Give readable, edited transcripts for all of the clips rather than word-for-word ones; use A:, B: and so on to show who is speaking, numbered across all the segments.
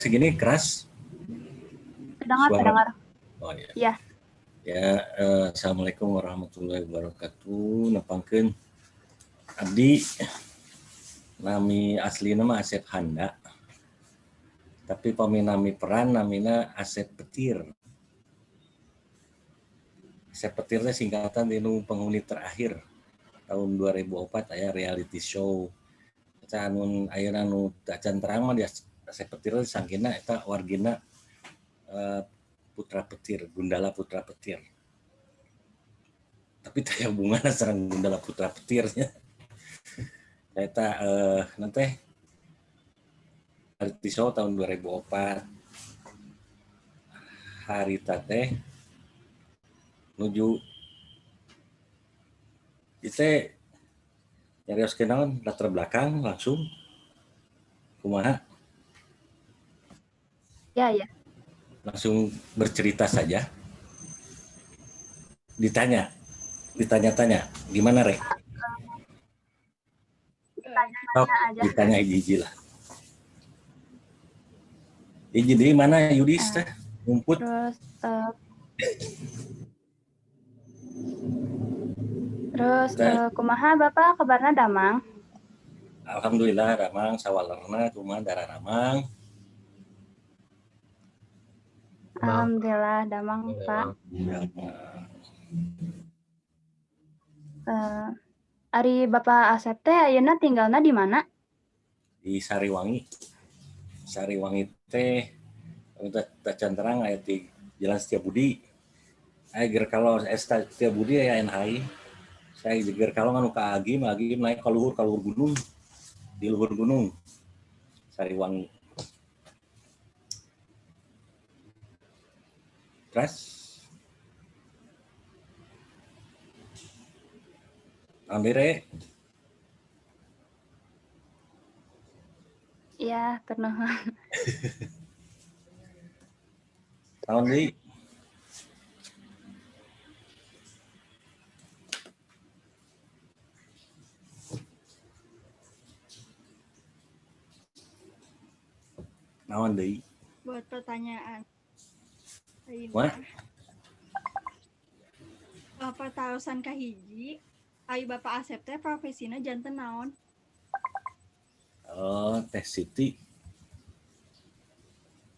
A: Segini keras?
B: Terdengar,
A: suara.
B: Terdengar.
A: Oh ya.
B: Iya.
A: Ya, assalamualaikum warahmatullahi wabarakatuh. Nepangkeun abdi, nami asli nama Asep Handa. Tapi pami nami peran namina Asep Petir. Asep Petir teh singkatan dinu penghuni terakhir. Tahun 2004 aya reality show. Eta anu ayeuna nu acan terang mah di Asep Petir teh sangkina eta wargina Putra Petir, Gundala Putra Petir. Tapi teh hubunganna sareng Gundala Putra Petirnya. Eta nanti reality show tahun 2004 harita teh nuju itu nyarioskeun naon, latar belakang langsung kumaha?
B: Ya.
A: Langsung bercerita saja, ditanya ditanya-tanya gimana, Rek?
B: Ditanya aja.
A: Ditanya hiji-hiji lah. Hiji deui mana Yudis teh ngumput.
B: Terus kumaha Bapak kabarna, damang?
A: Alhamdulillah damang sawalerna. Kumaha dararamang?
B: Alhamdulillah damang, Pak.
A: Damang.
B: Ari Bapak Asep teh ayeuna tinggalna di mana?
A: Di Sariwangi. Sariwangi teh tacan terang aya di Jalan Setiabudi. Aya Geger kalau Setiabudi aya NHI. Saya di Geger kalau anu ka Agim, Agim naik ka luhur gunung. Di luhur gunung. Sariwangi. Terus Andre.
B: Iya, nuhun.
A: Naon deui? Naon deui?
C: Buat pertanyaan.
A: Wah.
C: Patarosan kahiji, ari Bapak Asep teh profesina janten naon?
A: Oh, Teh Siti.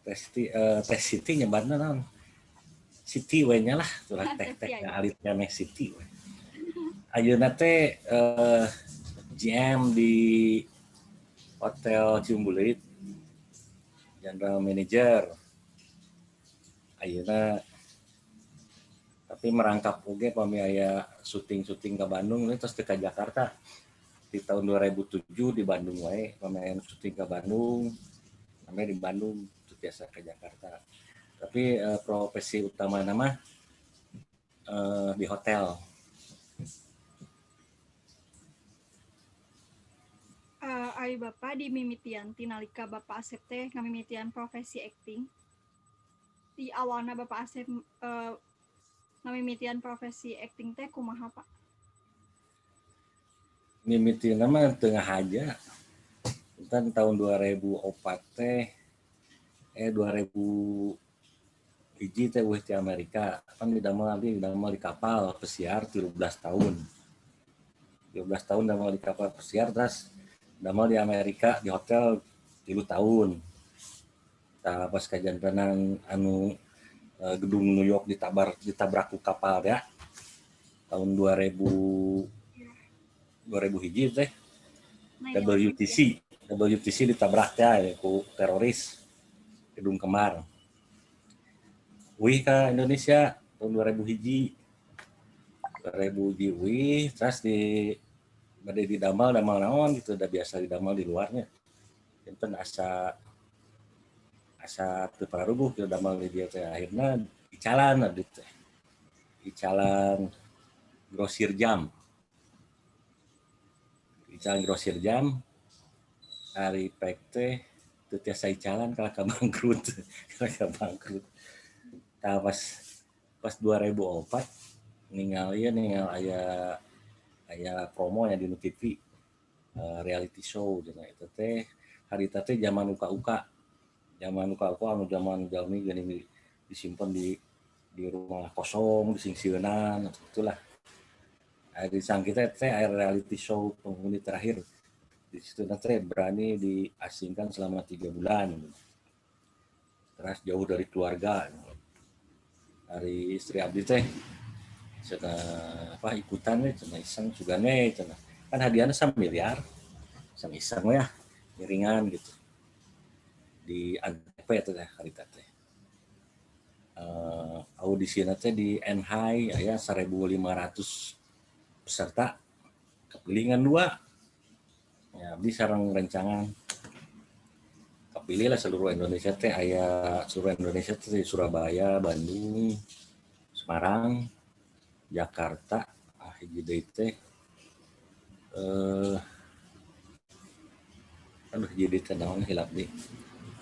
A: Teh Siti, Teh Siti nyebatna naon? Siti we nya lah, itulah teh teh alitnya meh Siti we. Ayeuna teh GM di Hotel Ciumbuleuit, General Manager. Ayeuna tapi merangkap oge pami aya syuting-syuting ke Bandung terus ke Jakarta. Di tahun 2007 di Bandung wae, pami aya syuting ke Bandung, namanya di Bandung itu biasa ke Jakarta. Tapi profesi utama nama di hotel.
C: Ari Bapak di mimitian tinalika Bapak Asep teh ngamimitian profesi acting. Di awalna Bapak Asep ngamimitian profesi acting teh kumaha, Pak?
A: Mimitina mah tengah aja. Kan tahun 2004 teh 2000 hiji teh euweuh ti Amerika. Kan didamel, abdi didamel di kapal pesiar 13 tahun. 13 tahun damel di kapal pesiar, terus damel di Amerika di hotel 3 tahun. Tah pas kajantenan anu gedung New York ditabrak ku kapal ya. Tahun 2000 hiji teh WTC ditabrak teh ku teroris gedung kembar. Wih ke Indonesia tahun 2000 hiji. 2000 hiji wih terus di bade didamel damel naon gitu, udah biasa didamel di luarnya. Enten asa asa teu pararuguh gitu damel di dieu teh, akhirna icalan abdi teh. Icalan grosir jam. Icalan grosir jam ari pek teh teu tiasa icalan kalah ka bangkrut. Kalah ka bangkrut. Tah pas 2004 ningal ieu, ningal aya aya promo nya di TV, reality show cenah. Eta teh harita teh zaman uka-uka. Zaman nu anu zaman jalmi geuning disimpan di rumah kosong, disingsieunan, itulah. Di kita teh reality show Penghuni Terakhir. Di situ nanti berani diasingkan selama 3 bulan. Terus jauh dari keluarga. Ari istri abdi teh cenah apa ikutan we cenah, iseng sugane cenah. Kan hadiahnya 1 miliar. Iseng-iseng ya, miringan gitu. Di Antv itu teh harita teh. Audisi teh di NHI aya 1500 peserta, kepilih ngan dua ya, abdi sareng rencangan. Kepilih lah seluruh Indonesia teh, aya seluruh Indonesia teh, Surabaya, Bandung, Semarang, Jakarta, ah hiji deui teh aduh, hiji deui teh naon, hilap deui.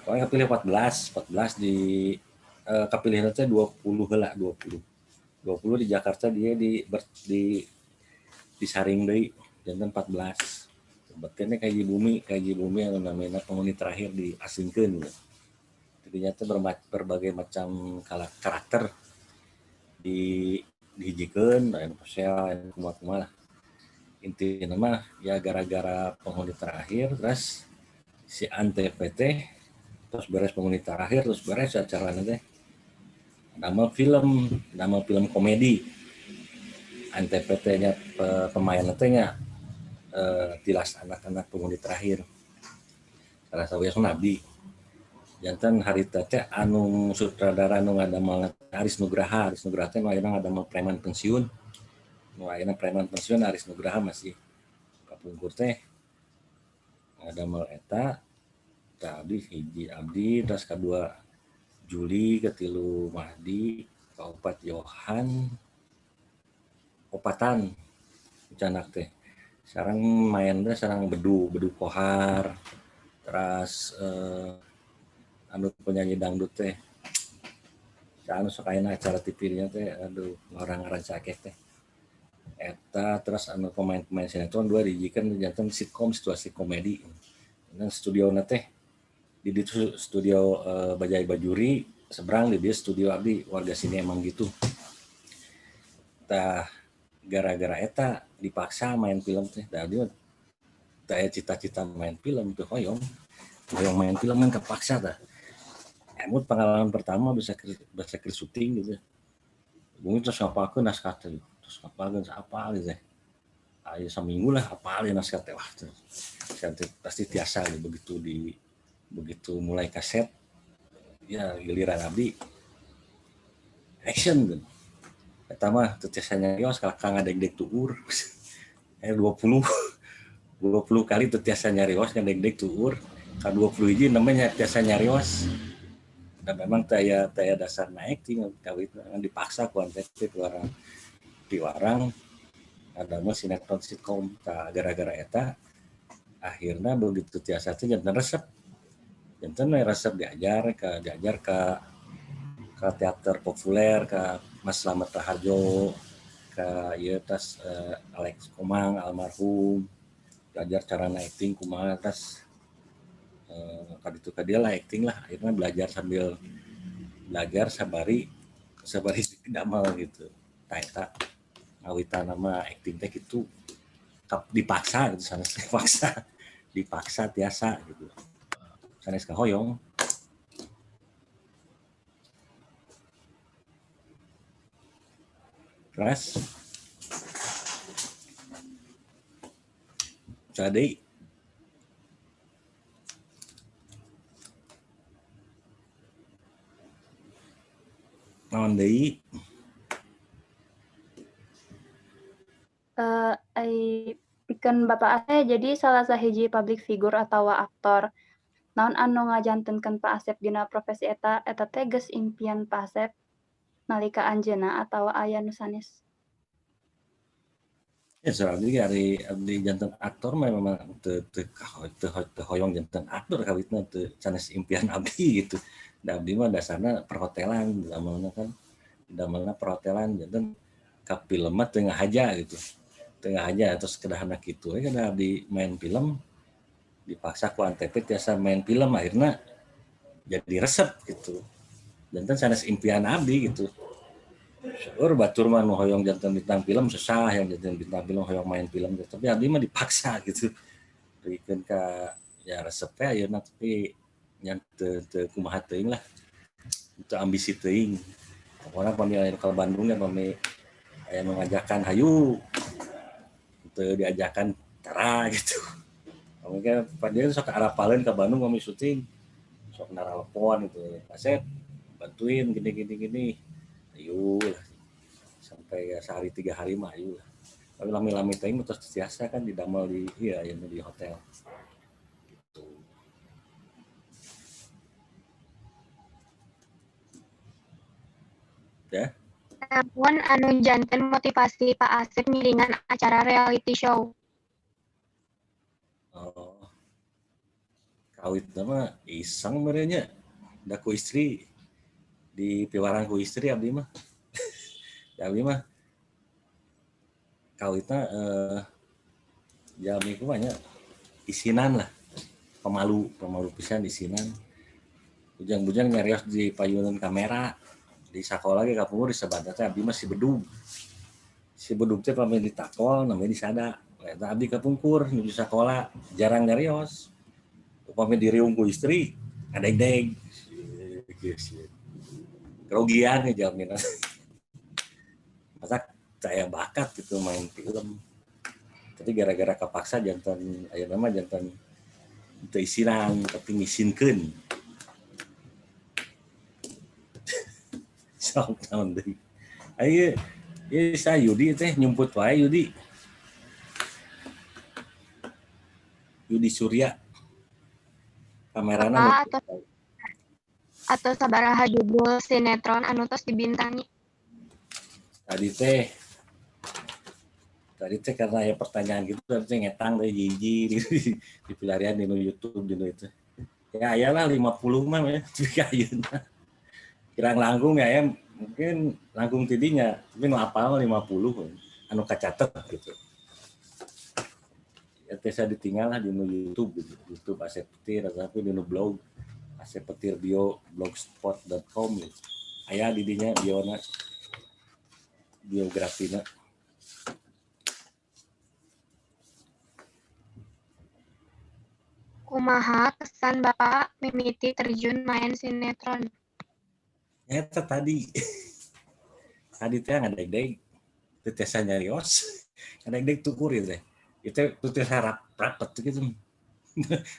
A: Pokoknya kepilih 14, 14 di kepilih teh 20 heula, 20. 20 di Jakarta, dia di ber, di disaring deui janten 14. Berarti kayak bumi anu namanya Penghuni Terakhir, diasingkeun gitu. Ternyata berbagai macam karakter di dihijikeun, aya sosial, aya kumaha-kumaha lah. Intinya mah ya gara-gara Penghuni Terakhir, terus si Antv teh terus beres Penghuni Terakhir, terus beres acara teh nama film komedi Antv nya, pemain teh nya tilas anak-anak Penghuni Terakhir, salah satu abdi. Janten harita teh anu sutradara anu ngadamel Aris Nugraha. Aris Nugraha teh nu ayeuna ngadamel Preman Pensiun, nu ayeuna Preman Pensiun. Aris Nugraha masih kapungkur teh ngadamel eta. Tah, abdi hiji abdi, terus kedua Juli, ketilu Mahdi, keempat Johan, opatan canak teh. Sekarang main teh sareng Bedu, Bedu Kohar, terus anu penyanyi dangdut teh anu sok ayeuna acara TV nya teh, aduh, orang ngaran sakeh teh eta. Terus anu pemain-pemain sinetron dua dijikan janten sitkom, situasi komedi. Dan studio teh di ditu studio Bajai Bajuri, seberang di dia studio abdi Warga Sini Emang Gitu. Tah, gara-gara eta dipaksa main film teh, da abdi teh cita-cita main film tuh, hoyong hoyong main film kan kepaksa. Tah, emut pengalaman pertama bisa bisa ke syuting gitu, mungkin terus ngapalkeun naskah teh, terus ngapalkeun apa gitu, ayo seminggu lah apal ya naskah teh. Wah, pasti tiasa gitu. Begitu mulai kaset ya, giliran abdi action gitu, eta mah teu tiasa nyarios, kalahka ngadegdeg tuur. 20 20 kali teu tiasa nyarios, ngadegdeg tuur. Ka 20 hiji namanya tiasa nyarios. Dan memang taya taya dasar naik acting kawit, dipaksa ku Antv piwarang piwarang ada mah sinetron sitkom. Tah, gara-gara eta akhirnya begitu tiasa teh janten resep, janten resep, diajar ke teater populer, ke Mas Slamet Raharjo, ke ieu tas Alex Komang almarhum, diajar cara acting kumaha. Tas kaditu ka lah acting lah, akhirnya belajar, sambil belajar sabari sabari damel gitu. Tah, eta ngawitan nama acting teh gitu, dipaksa gitu, sanes dipaksa, dipaksa tiasa gitu, sanes kahoyong. Terus jadi naon deui?
B: Ai pikeun Bapak Asep jadi salah sahiji public figure atawa aktor. Naon anu ngajantenkeun Pak Asep dina profesi eta? Eta teh geus impian Pak Asep nalika anjeunna atawa aya nu sanes?
A: Ya, soal abdi, ari abdi janten aktor mah memang teu teu teu teu hoyong janten aktor kawitna, teu sanes impian abdi gitu. Da abdi mah dasarna perhotelan, damelna kan damelna perhotelan, janten ka film mah teu ngahaja gitu. Teu ngahaja, terus kedahna kitu we kada abdi main film, dipaksa ku Antv tiasa main film, akhirna Jadi resep gitu. Janten sanes impian abdi gitu. Seueur batur mah nu hoyong janten bintang film susah, yang janten bintang film hoyong main film, tapi abdi mah dipaksa gitu. Dugikeun ka ya resep teh ayeuna, tapi nya teu teu kumaha teuing lah. Teu ambisi teuing. Pokona pami aya ka Bandung ya, pami aya nu ngajakan hayu. Teu diajakan tara gitu. Mungkin dia sok arapaleun ka Bandung kami syuting. Sok naralepon gitu. "Asep, bantuin gini gini gini." Ayo lah. Sampai ya sehari 3 hari mah ayo lah. Tapi lami-lami teuing terus biasa kan didamel di iya ya di hotel. Gitu. Ya.
D: Naon anu janten motivasi Pak Asep ngiringan acara reality show?
A: Oh. Kawitna mah iseng meureun nya. Da ku istri di piwarang ku istri abdi mah. Da abdi mah kawitna jalmi kumaha nya, isinan lah. Pemalu, pemalu pisan, isinan. Bujang-bujang nyarios di payunan kamera. Di sakola ge kapungkur disebatna teh abdi mah si bedug. Si bedug teh pami ditakol namanya disada. Eta abdi kapungkur nuju sakola jarang nyarios. Upami diriung ku istri ngadeg-deg. Kerugian ya jalmina. Masa saya bakat gitu main film. Tapi gara-gara kepaksa janten ayeuna mah janten teu isinan tapi ngisinkeun. Sok naon deui. Ayo, ieu saya Yudi teh nyumput wae Yudi. Yudi Surya. Kamerana
D: Atau sabaraha judul sinetron anu tos dibintangi?
A: Tadi teh karena ya pertanyaan gitu tadi teh ngetang dari jiji di pilarian di YouTube di itu. Ya ayalah 50 mah ya tapi ayeuna. Kirang langkung ya, ya mungkin langkung tidinya tapi nu apal mah 50 anu kacatet gitu. Ya teh saya ditinggal lah di YouTube gitu. YouTube Asep Petir tapi di blog Asep Petir bio blogspot.com gitu. Aya di dinya biona biografina.
D: Kumaha kesan Bapak mimiti terjun main sinetron?
A: Eta tadi. Tadi teh ngadeg-deg teu tiasa nyarios. Ngadeg-deg tukur ieu teh. Itu teu tiasa rapet gitu.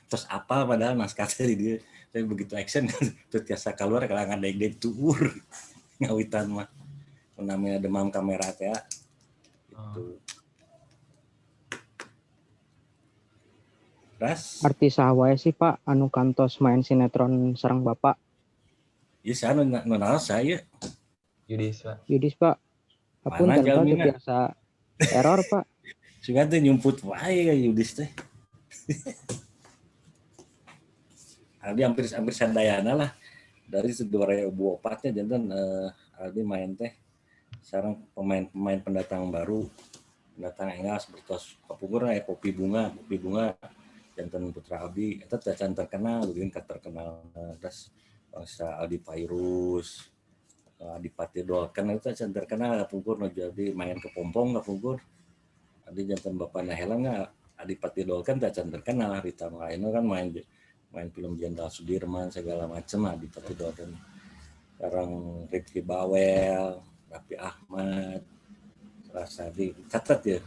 A: Terus apa padahal naskah teh di dieu. Tapi begitu action teu tiasa keluar kalau ngadeg-deg tukur. Ngawitan mah. Namanya demam kamera teh gitu. Ras.
E: Artis saha wae sih Pak anu kantos main sinetron sareng Bapak?
A: Ieu saha nu nu naros saya?
F: Yudis, Pak.
E: Yudis Pak.
A: Mana
E: Hapunten Pak teu
A: jalmina?
E: biasa error Pak.
A: Sugan teh nyumput wae Yudis teh. Aldi hampir hampir sadayana lah. Dari 2004 nya janten Aldi main teh sareng pemain-pemain pendatang baru, pendatang enggal seperti kapungkur aya Kopi Bunga, Kopi Bunga janten putra abdi eta teh can terkenal, begini terkenal terus bangsa Aldi Fairuz, Adipati Dolken itu can terkenal kapungkur nu jadi main ke Pompong kapungkur. Abdi janten bapana Helen Adipati Dolken teh can terkenal harita lainnya kan main main film Jenderal Sudirman segala macam Adipati Dolken. Sekarang Rifki Bawel, Raffi Ahmad, Rasadi, catat ya.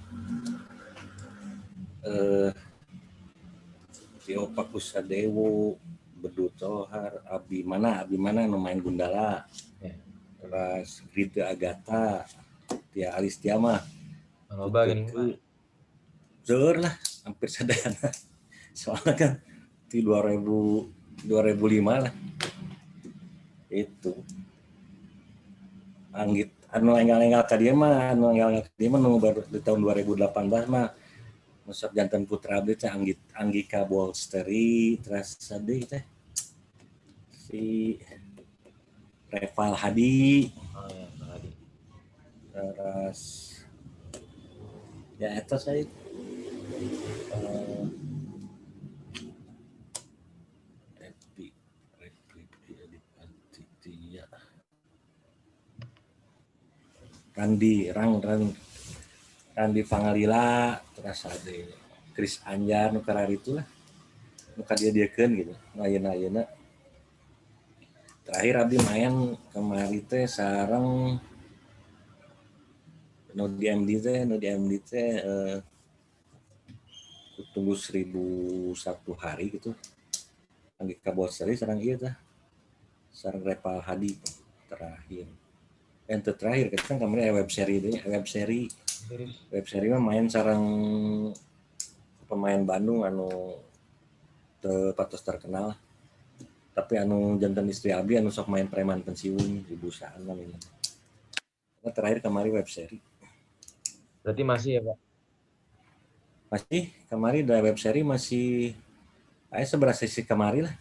A: Tio Pakusadewo, Bedu Tohar, Abimana, Abimana nu main Gundala.
F: Ya.
A: Terus Rita Agatha, Tia Alistia mah.
F: Loba geuning Pak.
A: Seueur lah, hampir sadayana. Soalnya kan di 2000 2005 lah. Itu. Anggit anu enggal-enggal ka dieu mah, anu enggal-enggal ka dieu mah nu baru di tahun 2018 mah Musab janten putra abdi teh Anggit Anggika Bolsteri, terus deui teh si Reval Hadi.
F: Oh ya, Pak Hadi.
A: Terus ya eta saya Repi, Repi. Randi Rang Rang Randi Pangalila, terus ada Chris Anjar nu kararitu lah. Nu ka dieu-dieukeun gitu. Nu ayeuna-ayeuna. Terakhir abdi main kemari teh sareng nu di MD teh, nu di MD teh Tunggu 1001 Hari gitu. Angga Bosari sareng ieu tah. Sareng Repal Hadi terakhir. Yang terakhir kan kemarin web seri deh, web seri. Web seri mah main sareng pemain Bandung anu teu patos terkenal. Tapi anu janten istri abdi anu sok main Preman Pensiun, Ibu Saan namanya. Nah, terakhir kemarin web seri.
F: Berarti masih ya, Pak?
A: Masih, kemarin ada web seri masih aya seberapa sesi kemari lah.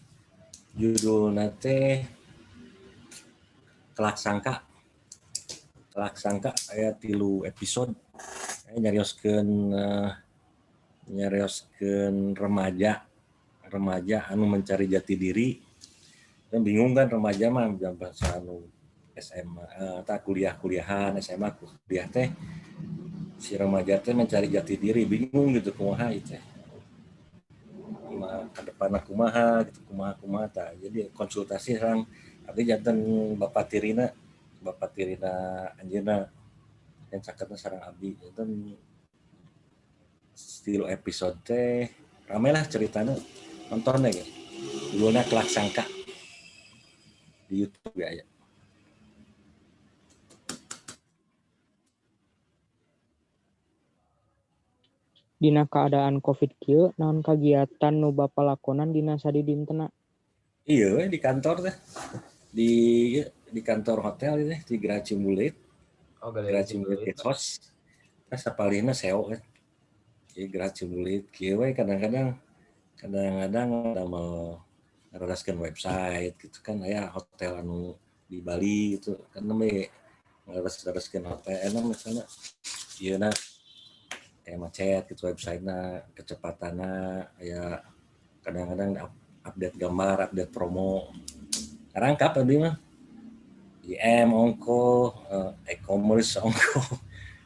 A: Judulna teh Kelak Sangka. Kelak Sangka aya 3 episode. Aya nyarioskeun remaja, remaja anu mencari jati diri. Dan bingung kan remaja mah bahasa anu SMA, tak kuliah-kuliahan, SMA kuliah teh si remaja teh mencari jati diri, bingung gitu kumaha itu teh. Kumaha ke depan kumaha gitu, kumaha kumaha tah. Jadi konsultasi sareng abdi janten bapak tirina anjeunna yang caketna sareng abdi janten 3 episode teh rame lah ceritanya, nonton deh gitu. Judulnya Kelak Sangka di YouTube ya, ya.
E: Dina kaadaan Covid kieu, naon kagiatan nu Bapa lakonan dina sadidintena?
A: Iya, di kantor teh. Di kantor hotel itu di Graha Ciumbuleuit.
F: Oh, Galeri
A: Graha Ciumbuleuit
F: Ciumbuleuit,
A: Guest House. Terus sapalihna SEO kan. Jadi Graha Ciumbuleuit kieu we kadang-kadang ada mau ngaradaskeun website gitu kan, aya hotel anu di Bali gitu kan nembe ngaradas-radaskeun hotel enak misalnya ieu na kayak macet gitu websitenya, kecepatannya ya, kadang-kadang update gambar, update promo rangkap abdi mah IM ongko, e-commerce ongko,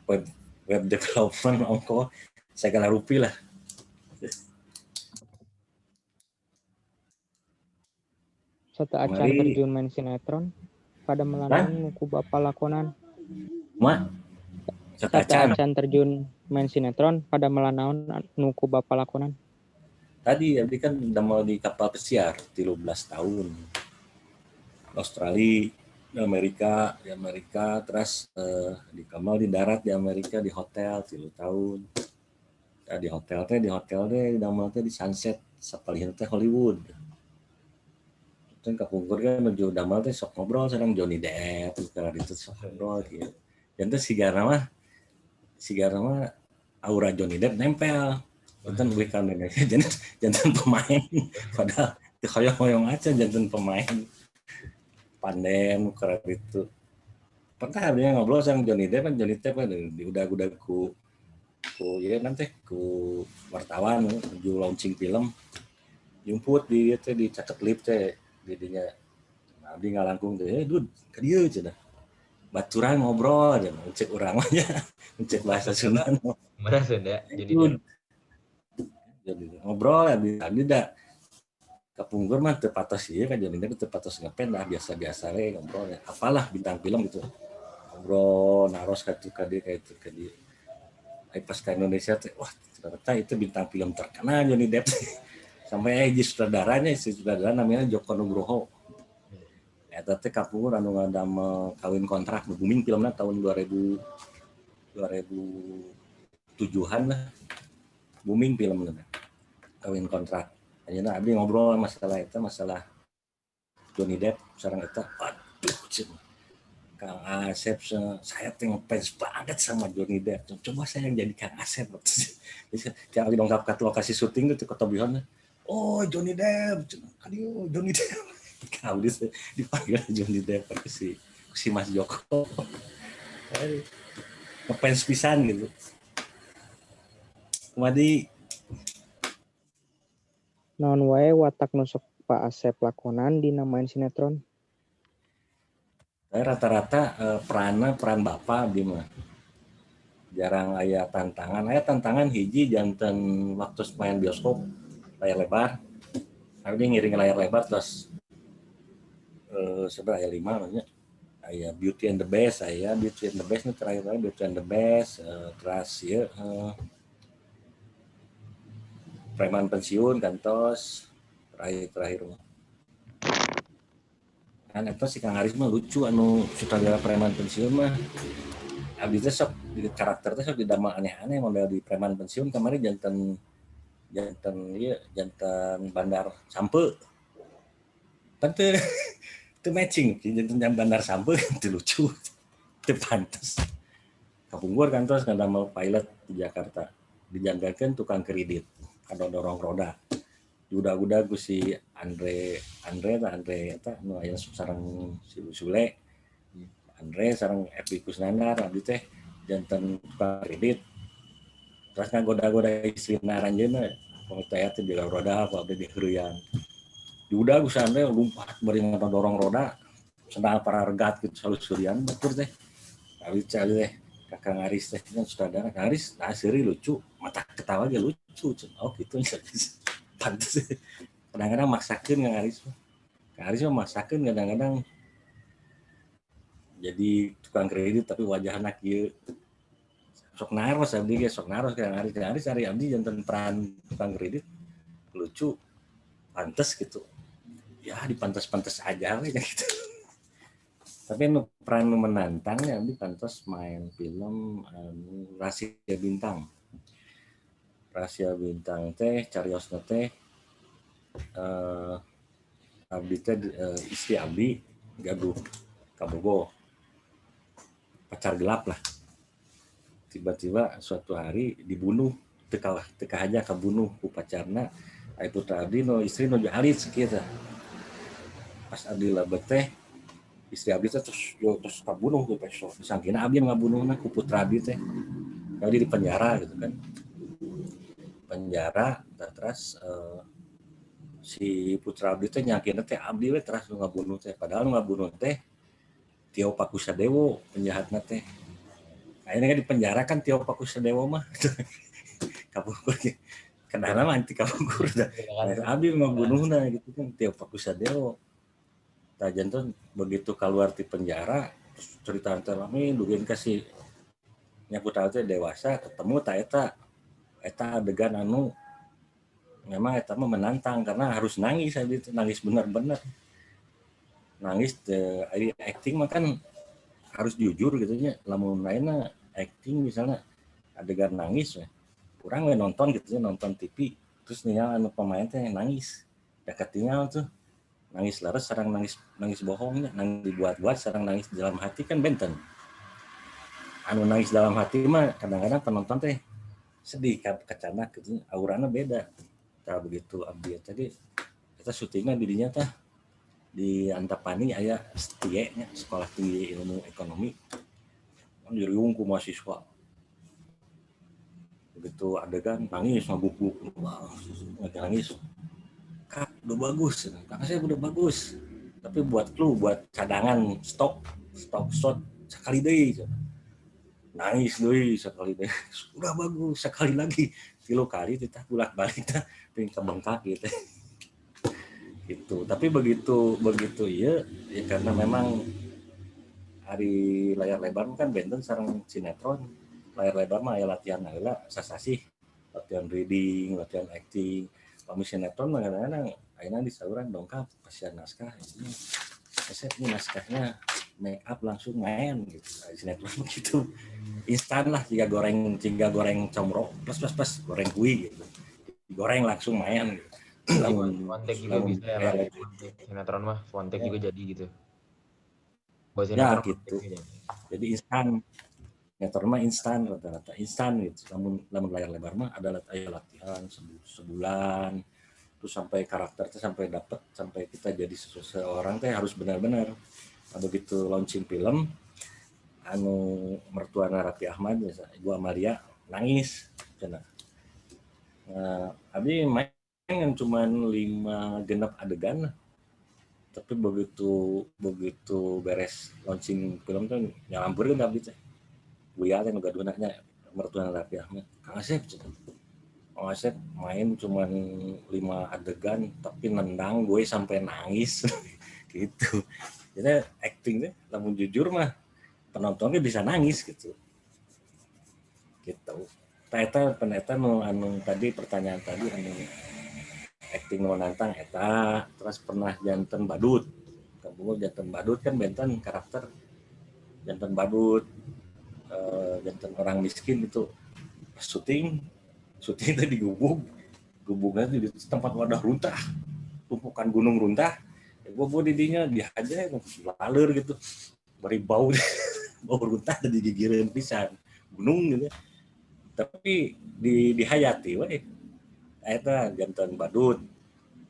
A: web web development ongko, segala rupi lah.
E: Sateuacan
A: Mari.
E: terjun main sinetron, padamelan nu ku Bapa lakonan?
A: Ma sateuacan.
E: Sateuacan terjun main sinetron, padamelan naon nu ku Bapa lakonan?
A: Tadi abdi kan damel di kapal pesiar 13 tahun. Australia, di Amerika, terus di kamal di darat di Amerika di hotel 3 tahun. Nah, di hotel teh damel teh di Sunset, sapalihna teh Hollywood. Kan kapungkur kan menuju damel teh sok ngobrol sareng Johnny Depp karena itu sok ngobrol gitu. Dan teh sigana mah aura Johnny Depp nempel. Janten uih ka Indonesia janten janten pemain, padahal teu hoyong-hoyong aja janten pemain. Pandem karena itu. Pernah dia ngobrol sama Johnny Depp kan, Johnny Depp kan diudag-udag ku ku ieu nanti ku wartawan menuju launching film, jemput di dieu teh di caket lift teh di dinya. Nah, abdi ngalangkung teh, "Dud, ka dieu," cenah. Baturan ngobrol cenah, cek urang mah nya, cek bahasa Sunda.
F: Mana Sunda jadi
A: Dud. Jadi ngobrol abdi abdi da kapungkur mah teu patos ieu kan Johnny Depp teu patos ngepen lah, biasa-biasa we ngobrol ya. Apalah bintang film gitu. Ngobrol naros ka ditu ka dieu ka ditu ka dieu. Ai pas ka Indonesia teh wah ternyata itu bintang film terkenal Johnny Depp. Sampai hiji sutradaranya, si sutradara namanya Joko Nugroho. Eta teh kapungkur anu ngadamel Kawin Kontrak, booming filmna tahun 2000 2007-an lah. Booming filmna Kawin Kontrak. Ayeuna abdi ngobrol masalah eta, masalah Johnny Depp sareng eta, aduh cenah. Kang Asep, saya teh ngefans banget sama Johnny Depp. Coba saya yang jadi Kang Asep. Jadi abdi dongkap ka lokasi syuting tuh Kota Bihon. Oh Johnny Depp, ka dieu Johnny Depp. Kau dipanggil Johnny Depp ke si si Mas Joko. Ngefans pisan gitu. Kumadi.
E: Naon wae watak nu sok Pak Asep lakonan dina main sinetron?
A: Saya rata-rata peranna peran bapak abdi mah. Jarang aya tantangan. Aya tantangan hiji janten waktu main bioskop layar lebar. Abdi ngiring layar lebar terus sebenarnya aya lima maksudnya. Aya Beauty and the Beast, aya Beauty and the Beast nu terakhir, Beauty and the Beast, terus ieu Preman Pensiun kantos terakhir-terakhir mah. Kan eta si Kang Aris mah lucu anu sutradara Preman Pensiun mah. Abdi teh sok di karakter teh sok didamel aneh-aneh, model di Preman Pensiun kemarin janten janten ieu janten bandar sampeu. Kan teu teu matching janten bandar sampeu, teu lucu. Teu pantes. Kapungkur kantos ngadamel pilot di Jakarta. Dijanggakeun tukang kredit, dorong roda. Diudag-udag ku si Andre, Andre tah, Andre eta nu aya sareng si Sule. Andre sareng Epy Kusnandar, abdi teh janten tukang kredit. Terus ngagoda-goda istrina aranjeunna, pokoknya teh di roda ku abdi diheureuyan. Diudag ku si Andre lompat bari dorong roda, sendal pararegat gitu salusurian batur teh. Abdi teh ka Kang Aris teh kan sutradara, Kang Aris nah seuri lucu, mata ketawa ge lucu. Oh gitu, pantes. Kadang-kadang maksakeun Kang Aris mah. Kang Aris mah maksakeun kadang-kadang jadi tukang kredit tapi wajahna kieu. Sok naros abdi ge, sok naros Kang Aris. Kang Aris ari abdi janten peran tukang kredit lucu, pantes gitu. Ya dipantes-pantes aja we gitu. Tapi nu peran nu menantang ya abdi pantes main film anu Rahasia Bintang. Rahasia Bintang teh cariosna teh abdi teh istri abdi gaduh kabogoh, pacar gelap lah. Tiba-tiba suatu hari dibunuh, teu teu aja kabunuh ku pacarna. Ari putra abdi nu istri nuju alit sakieu. Pas abdi lebet teh istri abdi teh terus terus kabunuh ku peso. Disangkina abdi ngabunuhna ku putra abdi teh. Abdi di penjara gitu kan. Penjara terus si putra abdi teh nyangkina teh abdi we terus nu ngabunuh teh, padahal nu ngabunuh teh Tio Pakusadewo penjahatna teh. Akhirnya kan di penjara kan Tio Pakusadewo mah kapungkur kedana mah anti kapungkur dah. Abdi ngabunuhna gitu kan Tio Pakusadewo. Tah janten begitu keluar di penjara terus cerita rame dugi ka si nya putra teh dewasa ketemu tah eta eta adegan anu memang eta mah menantang karena harus nangis, abdi teh nangis bener-bener nangis teh. Ari acting mah kan harus jujur gitu nya, lamun lainna acting misalnya adegan nangis we kurang we nonton gitu nya, nonton TV terus ningal anu pemain teh nangis da katingal tuh nangis leres sareng nangis nangis bohongnya, nangis dibuat-buat sareng nangis dalam hati kan benten. Anu nangis dalam hati mah kadang-kadang penonton teh sedih kacanak gitu, aurana beda. Tah begitu abdi tadi kita syutingnya di dinya tah di Antapani aya STIE nya, Sekolah Tinggi Ilmu Ekonomi, kan diriung ku mahasiswa. Begitu adegan nangis ngaguk-guk, wah nangis, "Kak, udah bagus." "Kak, saya udah bagus, tapi buat clue, buat cadangan stok stok shot sekali deui." Nangis deui sekali deui, "Udah bagus, sekali lagi." Tilu kali kita bolak balik tah pengen kebengkak gitu gitu. Tapi begitu begitu iya ya, karena memang ari layar lebar kan benten sareng sinetron. Layar lebar mah aya latihan heula sasasih, latihan reading, latihan acting. Pami sinetron mah kadang-kadang ayeuna di saluran dongkap pasihan naskah, ini resep ini naskahnya, make up langsung main gitu. Sinetron begitu instan lah, jika goreng comro plus plus plus goreng kui gitu, digoreng langsung main gitu.
F: Lamun one take juga bisa ya, sinetron mah one take juga jadi gitu.
A: Buat ya gitu. Jadi instan. Sinetron mah instan, rata-rata instan gitu. Namun lamun layar lebar mah ada latihan sebulan terus sampai karakter teh sampai dapet, sampai kita jadi seseorang teh harus benar-benar. Nah, begitu launching film anu mertua Raffi Ahmad, Ibu Amalia, nangis cenah. Nah, abdi main cuman 5 genep adegan. Tapi begitu begitu beres launching film tuh nyalampeurkeun abdi teh. Buya teh nu gaduhna nya, mertuana Raffi Ahmad. "Kang Asep," cenah. "Kang Asep main cuman 5 adegan tapi nendang gue sampai nangis," gitu. Jadi acting teh lamun jujur mah penontonnya bisa nangis gitu. Gitu. Tah eta eta nu anu tadi, pertanyaan tadi, anu acting nu nantang eta. Terus pernah janten badut. Kamu janten badut kan benten karakter janten badut, janten orang miskin itu. Pas syuting syuting itu di gubuk, gubuknya di tempat wadah runtah, tumpukan gunung runtah ya, gua didinya dihajar laler gitu, bari bau bau runtah di gigireun pisan gunung gitu, tapi di dihayati we. Eta janten badut,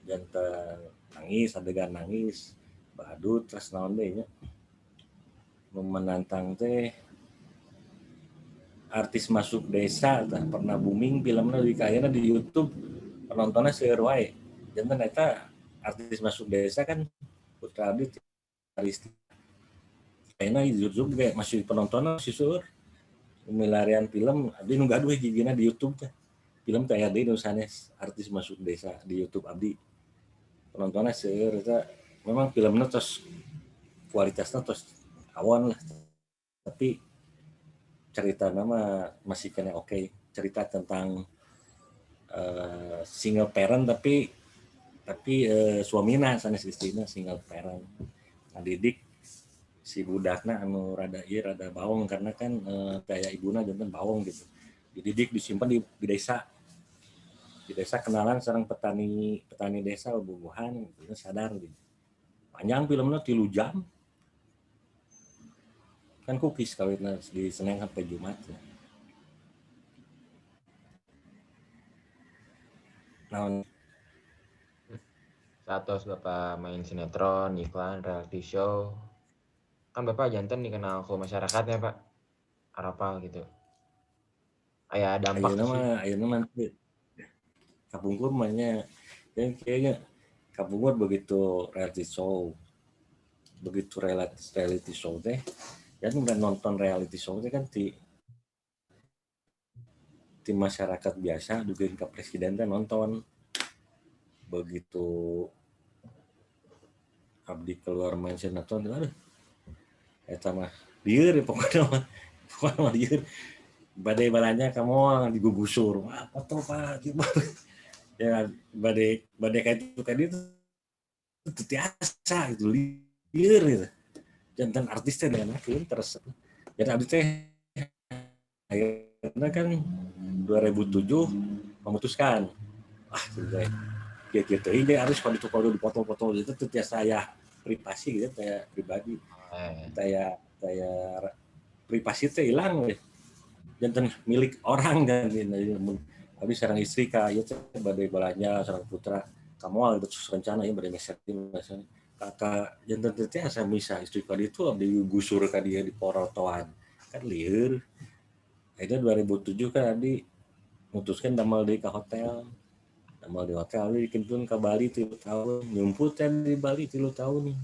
A: janten nangis, adegan nangis badut. Terus naon deui nya menantang teh? Artis Masuk Desa tah, pernah booming filmnya di kayaknya di YouTube penontonnya seueur wae. Janten eta Artis Masuk Desa kan putra abdi Aristi, kayaknya di YouTube kayak masih penontonnya masih seueur milarian film. Abdi nu gaduh hijina di YouTube teh film kayak deui nu sanes, Artis Masuk Desa di YouTube abdi penontonnya seueur. Eta memang filmnya terus kualitasnya terus awon lah, tapi cerita nama masih kena oke. Cerita tentang single parent, tapi suamina sanes istrina, single parent ngadidik si budakna anu rada ieu, rada bawong, karena kan kayak ibuna janten bawong gitu. Dididik, disimpan di desa, di desa kenalan sareng petani petani desa, bubuhan gitu, sadar gitu. Panjang filmnya, 3 jam kan. Kukis kawitna di Senin sampai Jumat ya. Naon?
F: Saatos Bapak main sinetron, iklan, reality show, kan Bapak janten dikenal ke masyarakatnya, Pak. Arapal gitu. Aya dampak
A: Ayeuna
F: sih.
A: mah, ayeuna mah kapungkur mah nya ya, kayaknya kapungkur begitu reality show, begitu reality reality show teh ya, nggak nonton reality show teh kan ti masyarakat biasa juga ke presiden teh nonton. Begitu abdi keluar main sinetron, aduh, eta mah lieur ya, pokoknya mah, pokoknya mah lieur. Bade balanja ka mall digugusur, "Wah, foto, Pak," gimana ya, bade bade kayak itu kayak itu itu tiasa gitu, lieur gitu. Janten artis teh enakeun. Terus dan abdi teh akhirnya kan 2007 memutuskan, ah sudah gitu gitu, ini harus kalau itu kalau dipotong-potong itu tuh tiasa ya, privasi gitu, kayak pribadi. Kayak kayak privasi teh hilang weh. Janten milik orang kan. Habis sareng istri ka ieu teh bade balanja sareng putra ka mall gitu, terus rencana ya bade meser misalnya kakak, janten teh tiasa misah istri ka ditu, abdi gusur ka dia di porotoan kan lieur. Akhirnya 2007 kan abdi mutuskan damel deui ka hotel, damel di hotel. Abdi dikintun ka Bali 3 tahun nyumput kan, di Bali 3 tahun,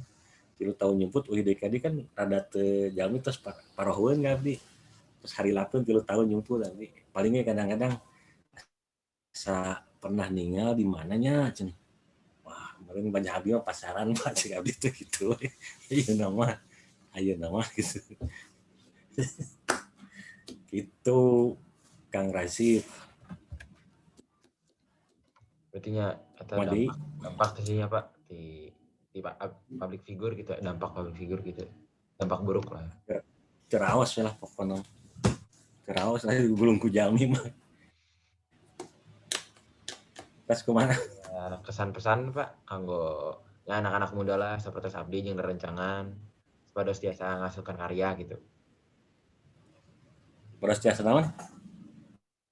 A: 3 tahun nyumput, uih deui ka dieu kan rada teu jalmi, terus parohoeun ka abdi, terus hari lapeun 3 tahun nyumput abdi. Palingnya kadang-kadang sa pernah ninggal di mananya cenah, "Wah, kemarin banyak abdi mah pasaran, Pak," cek abdi tuh gitu. Ayeuna mah, ayeuna mah gitu gitu, Kang Rasif.
F: Berarti nya eta
A: Madi.
F: Dampak dampak sih ya, Pak, di public figure gitu, dampak public figure gitu. Dampak buruk lah.
A: Ceraos lah pokoknya, ceraos lah gulung ku jalmi mah. Tas kumaha?
F: Ya, kesan pesan, Pak, kanggo ya anak-anak muda lah seperti abdi jeung rerencangan supados tiasa ngahasilkan karya gitu.
A: Beras tiasa naon?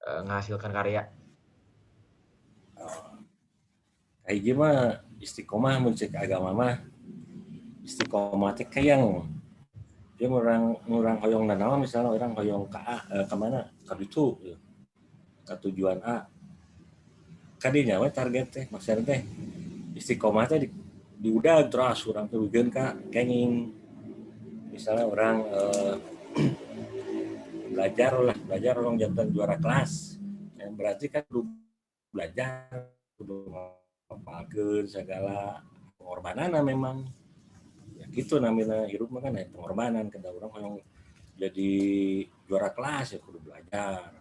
F: Ngahasilkan karya.
A: Oh. Kahiji mah istiqomah, mun cek agama mah istiqomah teh kayang dia urang urang hoyong nanaon, misalnya orang hoyong ke A, ke mana, ka ditu gitu, ke tujuan A, kadinya we target teh. Maksudnya teh istiqomah teh di, Diudag terus urang teh wigkeun ka kenging. Misalnya urang belajar lah, belajar urang janten juara kelas. Ya, berarti kan kudu belajar, kudu ngapalkeun segala pengorbanan memang. Ya gitu namanya hirup mah kan aya pengorbanan, kada urang hoyong jadi juara kelas ya kudu belajar.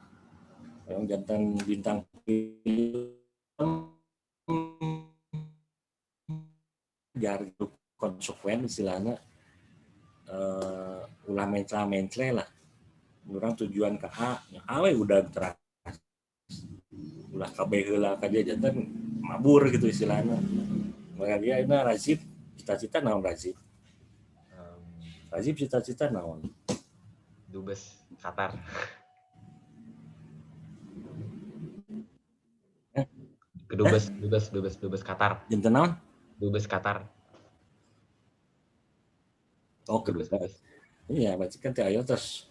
A: Hoyong janten bintang film jar konsekuen istilahnya, ulah mencla-mencle lah. Urang tujuan ke A, ya A we udah teras. Ulah kabeh heula ka dia janten mabur gitu istilahnya. Maka dia ini Razib, cita-cita naon Razib? Razib cita-cita naon?
F: Dubes Qatar.
A: Hah?
F: Kedubes, dubes, dubes, dubes Qatar.
A: Janten naon?
F: Dubes Qatar.
A: Oh, kedubes. Iya, berarti kan teh ayo terus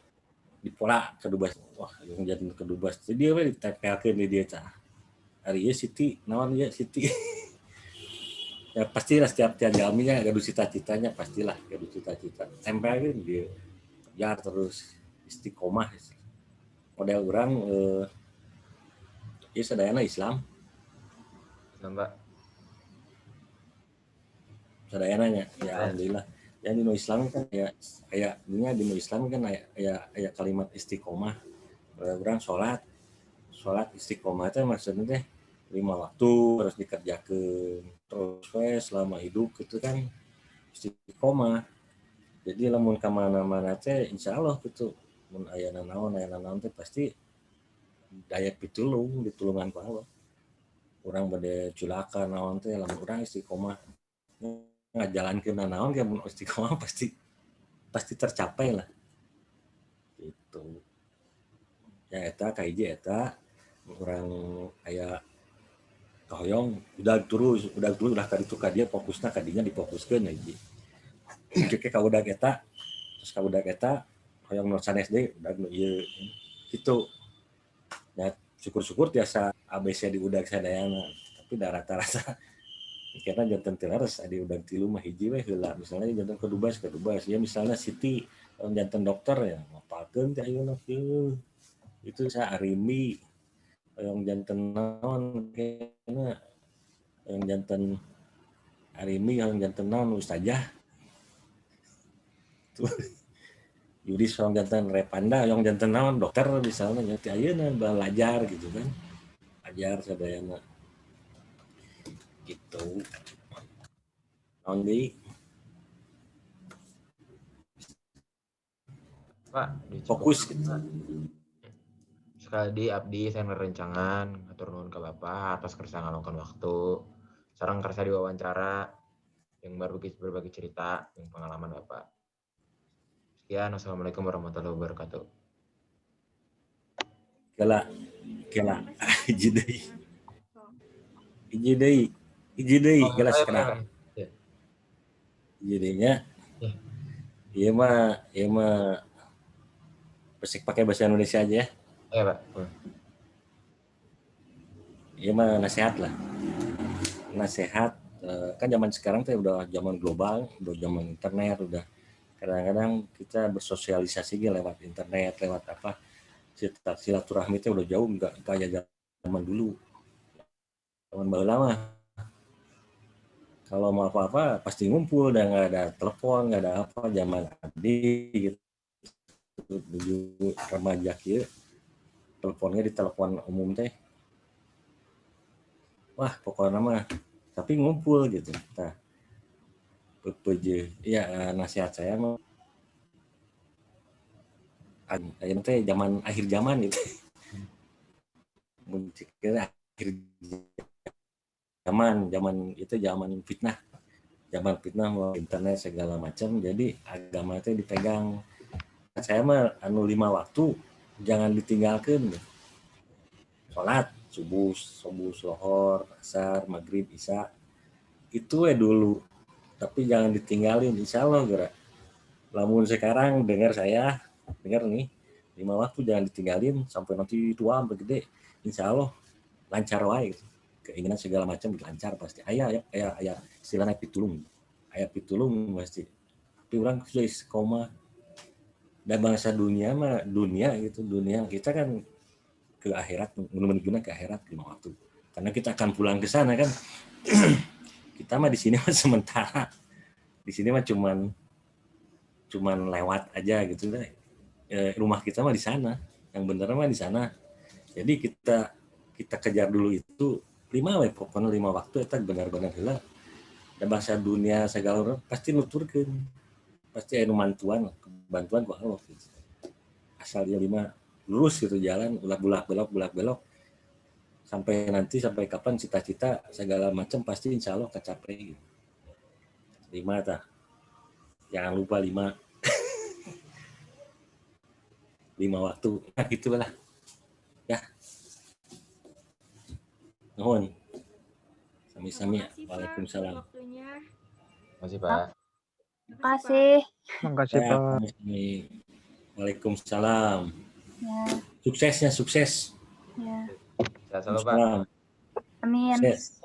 A: dipola kedubes. Wah, yang jadi kedubes. Jadi dia we ditempelkeun di dia tah. Ari ieu Siti, naon ieu Siti? Ya pastilah setiap tiap jalminya gaduh cita-citanya, pastilah gaduh cita-cita. Tempelkeun dia. Kejar terus istiqomah. Model urang ieu sadayana Islam.
F: Islam, Pak.
A: Sadayana nya, ya alhamdulillah. Ya di Islam kan ya kayak dunia di Islam kan kayak kalimat istiqomah. Orang sholat, sholat istiqomah itu maksudnya teh 5 waktu harus dikerjakan terus we selama hidup gitu kan istiqomah. Jadi lamun ka mana-mana teh insya Allah gitu mun aya nanaon aya nanaon teh pasti daya pitulung ditulungan ku Allah. Urang bade culaka naon teh lamun urang istiqomah ngajalankeun nanaon ge mun istiqomah pasti tercapai lah. Gitu. Ya eta kahiji eta urang aya kahoyong udah terus udah terus udah ka ditu ka dieu fokusna ka dinya difokuskeun hiji. Ke ka udag eta terus ka udag eta hoyong nu sanes deui udag nu ieu kitu. Ya syukur-syukur tiasa ABC di udag sadayana tapi da rata-rata karena janten teu leres adi udag tilu mah hiji we heula misalnya janten kedubas kedubas ya misalnya Siti janten dokter ya ngapalkeun teh ayeuna kieu itu saya Arimi hoyong janten naon kena hoyong janten Arimi hoyong janten naon ustazah tuh Yudis hoyong janten Repanda hoyong janten naon dokter misalnya nya teh ayeuna belajar gitu kan ajar sadayana gitu. Naon deui?
F: Pak,
A: fokus gitu.
F: Sekali di abdi saya merencangan atur nuhun ke Bapak atas kersa ngalongkeun waktu. Sareng kersa diwawancara yang baru berbagi cerita yang pengalaman Bapak. Sekian, wassalamualaikum warahmatullahi wabarakatuh.
A: Kela kela hiji deui. Hiji deui. Hiji deui gelas kena. Hiji deui nya. Ieu mah pesek pakai bahasa Indonesia aja ya.
F: Iya, Pak.
A: Iya mah nasihat lah. Nasihat kan zaman sekarang tuh udah zaman global, udah zaman internet, udah kadang-kadang kita bersosialisasi lewat internet, lewat apa silaturahmi itu udah jauh nggak kayak zaman dulu. Zaman baheula mah kalau mau apa-apa pasti ngumpul dan nggak ada telepon, nggak ada apa zaman abdi gitu. Dulu remaja kieu teleponnya di telepon umum teh. Wah, pokoknya mah tapi ngumpul gitu. Nah, PPJ, ya nasihat saya mah ayeuna teh zaman akhir zaman gitu. Mun akhir zaman, zaman itu zaman fitnah. Zaman fitnah mau internet segala macam, jadi agama teh dipegang. Saya mah anu 5 waktu jangan ditinggalkan. Salat subuh, subuh, lohor, asar, maghrib, isya. Itu we dulu. Tapi jangan ditinggalin, insya Allah gerak. Lamun sekarang dengar saya, dengar nih, 5 waktu jangan ditinggalin sampai nanti tua sampai gede, insya Allah lancar wae gitu. Keinginan segala macam lancar pasti. Ayah, ayah, ayah, ayah, istilahnya pitulung. Aya pitulung pasti, tapi urang sudah istiqomah. Dan bangsa dunia mah dunia gitu, dunia kita kan ke akhirat, menuju ke akhirat lima waktu, karena kita akan pulang ke sana kan. Kita mah di sini mah sementara, di sini mah cuman cuman lewat aja gitu deh. Rumah kita mah di sana, yang bener mah di sana. Jadi kita kita kejar dulu itu lima we, pokoknya lima waktu itu benar-benar heula. Dan bangsa dunia segala orang pasti nuturkeun, pasti aya nu mantuan, bantuan ku Allah gitu. Asal dia lima lurus gitu jalan, ulah bulak belok bulak belok sampai nanti, sampai kapan cita-cita segala macam pasti insya Allah kecapai gitu. Lima tah, jangan lupa lima lima waktu. Nah, gitu lah ya. Nuhun, sami-sami.
C: Terima kasih, Pak,
A: Waalaikumsalam.
C: buat waktunya.
F: Makasih, Pak.
B: Terima kasih.
E: Makasih,
A: Ya,
E: Pak.
A: sami-sami. Waalaikumsalam.
B: Ya,
A: Suksesnya, sukses.
B: ya.
F: Sehat selalu, Pak.
A: Waalaikumsalam.
B: Amin.
A: Sukses.